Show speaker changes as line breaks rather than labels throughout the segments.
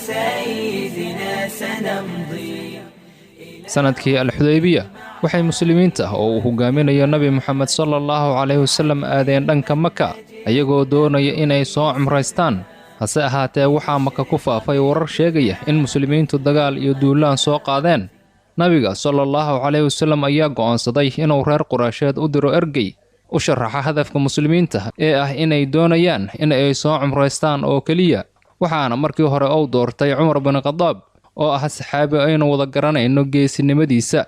سيدنا سنمضي.
Sanadkii Alxudaybiya waxay muslimiinta oo uu hogaaminayo Nabi Moxamed sala Allahu calayhi wasallam aadeen dhanka Maka, ayagoo doonaya inay soo cumraystaan. Hase ahaatee, waxaa Maka ku faafay warar sheegaya in muslimiintu dagaal iyo duulaan soo qaadeen. Nabiga sala Allahu calayhi wasallam ayaa go'aansaday inuu reer Qureysheed u diro ergey u sharaxa hadafka muslimiinta ee ah inay doonayaan in ay soo cumraystaan oo keliya. Waxaana markii hore uu doortay Cumar bin Khadaab, oo ah saxaabi aynu wada garanayno geesinimadiisa.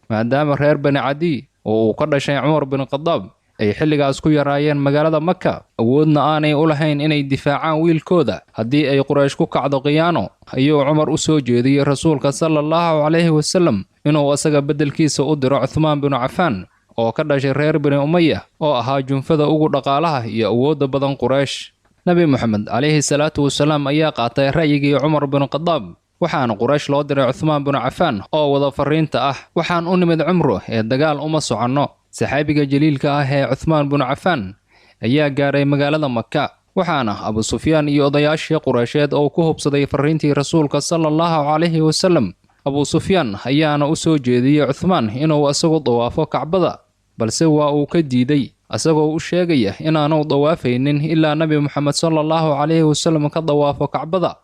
Maadaama reer Bani Cadiy oo uu ka dhashay Cumar bin Khadaab ay xilligaas ku yaraayeen magaalada Maka, awoodna aanay u lahayn inay difaacaan wiilkooda haddii ay Quraysh ku kacdo khiyaano, ayuu Cumar u soo jeediyey rasuulka sala Allahu calayhi wasallam inuu asaga beddelkiisa u diro Cuthmaan binu Cafaan, oo ka dhashay reer Bani Umaya, oo ahaa junfada ugu dhaqaalaha iyo awoodda badan Quraysh. Nabi Moxamed calayhi salaatu wasalaam ayaa qaatay ra'yigii Cumar bin Khadaab, waxaana Quraysh loo diray Cuthmaan binu Cafaan oo wada fariinta ah: "Waxaan u nimid cumro ee dagaal uma soconno." Saxaabiga jaliilka ah ee Cuthmaan binu Cafaan ayaa gaaray magaalada Maka, waxaana Abu Sufyaan iyo odayaashii Qureysheed oo ku hubsaday fariintii rasuulka sala Allahu calayhi wasallam. Abu Sufyaan ayaana u soo jeediyey Cuthmaan inuu isagu dawaafo Kacbada, balse waa uu ka diiday, isagoo u sheegaya inaanu dawaafaynin ilaa Nabi Moxamed sala Allahu calayhi wasallam ka dawaafo Kacbada.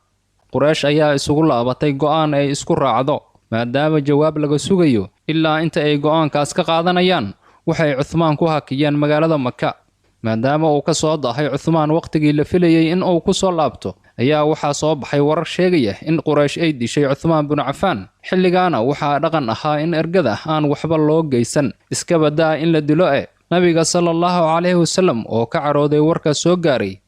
Quraysh ayaa isugu laabatay go'aan ay isku raacdo. Maadaama jawaab laga sugayo ilaa inta ay go'aankaas ka qaadanayaan, waxay Cuthmaan ku hakiyeen magaalada Maka. Maadaama uu ka soo daahay Cuthmaan wakhtigii la filayey in uu ku soo laabto, ayaa waxaa soo baxay warar sheegaya in Quraysh ay dishay Cuthmaan binu Cafaan. Xilligaana waxaa dhaqan ahaa in ergada aan waxba loo geysan, iska badaa in la dilo e. Nabiga sala Allahu calayhi wasallam oo ka carooday warka soo gaaray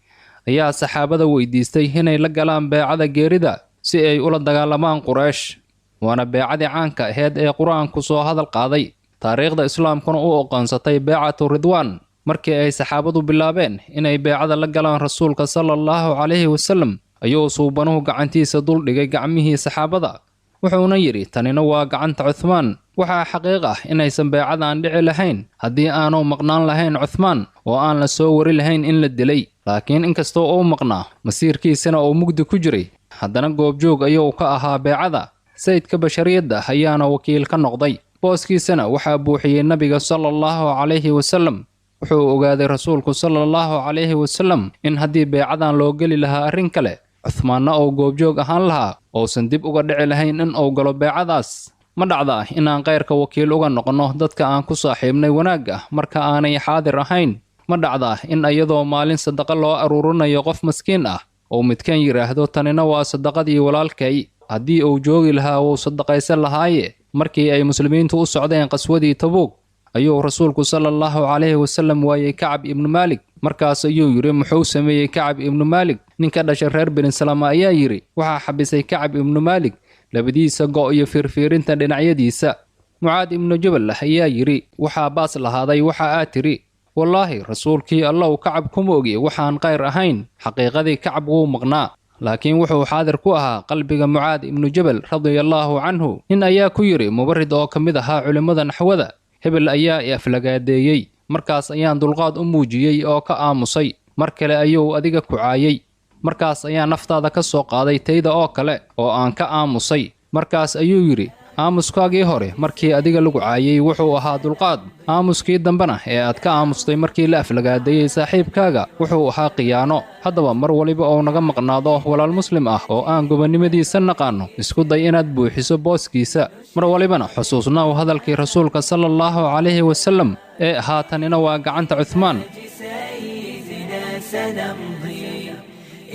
ayaa saxaabada weydiistay inay la galaan beecada geerida si ay ula dagaalamaan Quraysh. Waana beecadii caanka aheyd ee Qur-aanku soo hadal qaaday, taariikhda islaamkuna u oqoonsatay beecatu Ridwaan. Markii ay saxaabadu bilaabeen inay beecada la galaan rasuulka sala Allahu calayhi wasallam, ayuu suubanuhu gacantiisa duldhigay gacmihii saxaabada, wuxuuna yidhi: "Tanina waa gacanta Cuthmaan." Waxaa xaqiiq ah inaysan beecadan dhici lahayn haddii aanu maqnaan lahayn Cuthmaan oo aan la soo wari lahayn in la dilay. Laakiin inkastoo uu maqnaa, masiirkiisana uu mugdi ku jiray, haddana goobjoog ayuu ka ahaa beecada. Sayidka bashariyadda ayaana wakiil ka noqday, booskiisana waxaa buuxiyey nabiga sala Allahu calayhi wasallam. Wuxuu ogaaday rasuulku sala Allahu calayhi wasallam in haddii beecadan loo geli lahaa arrin kale, Cuthmaanna uu goobjoog ahaan lahaa, uusan dib uga dhici lahayn in uu galo beecadaas. Ma dhacda inaan khayrka wakiil uga noqonno dadka aan ku saaxiibnay wanaagga marka aanay xaadir ahayn? Ma dhacda in iyadoo maalin sadaqa loo aruurinayo qof maskiin ah uu midkan yidhaahdo: "Tanina waa sadaqadii walaalkay, haddii uu joogi lahaa wuu sadaqaysan lahaaye"? Markii ay muslimiintu u socdeen qaswadii Tabuug, ayuu rasuulku sala Allahu calayhi wasallam waayey Kacab ibnu Maalik. Markaas ayuu yidhi: "Muxuu sameeyey Kacab ibnu Maalik?" Nin ka dhashay reer Beni Salama ayaa yidhi: "Waxaa xabisay Kacab ibnu Maalik labadiisa go' iyo fiirfiirinta dhinacyadiisa." Mucaad ibnu Jabal ayaa yidhi: "Waxaa baas lahaaday waxa aad tidhi. Wallaahi, rasuulkii Allow, Kacab kuma ogi waxaan khayr ahayn." Xaqiiqadii Kacab wuu maqnaa, laakiin wuxuu xaadir ku ahaa qalbiga Mucaad ibnu Jabal radiallaahu canhu. Nin ayaa ku yidhi Mubarid oo ka mid ahaa culimmada naxwada: "Hebel ayaa i aflagaadeeyey, markaas ayaan dulqaad u muujiyey oo ka aamusay. Mar kale ayuu adiga ku caayay, markaas ayaan naftaada ka soo qaaday tayda oo kale oo aan ka aamusay." Markaas ayuu yidhi: "Aamuskaagii hore markii adiga lagu caayay wuxuu ahaa dulqaad, aamuskii dambena ee aad ka aamustay markii la aflagaadeeyey saaxiibkaaga wuxuu ahaa khiyaano." Haddaba, mar waliba oo naga maqnaado walaal muslim ah oo aan gobonnimadiisa naqaanno, isku day inaad buuxiso booskiisa. Mar walibana xusuusnaw hadalkii rasuulka sala Allahu calayhi wasallam ee ahaa: "Tanina waa gacanta Cuthmaan."
سيدنا سنمضي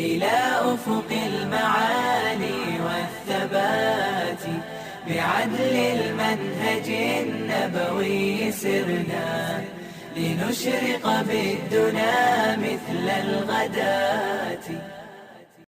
إلى أفق المعالي والثبات، بعدل المنهج النبوي سرنا، لنشرق بالدنا مثل الغداة.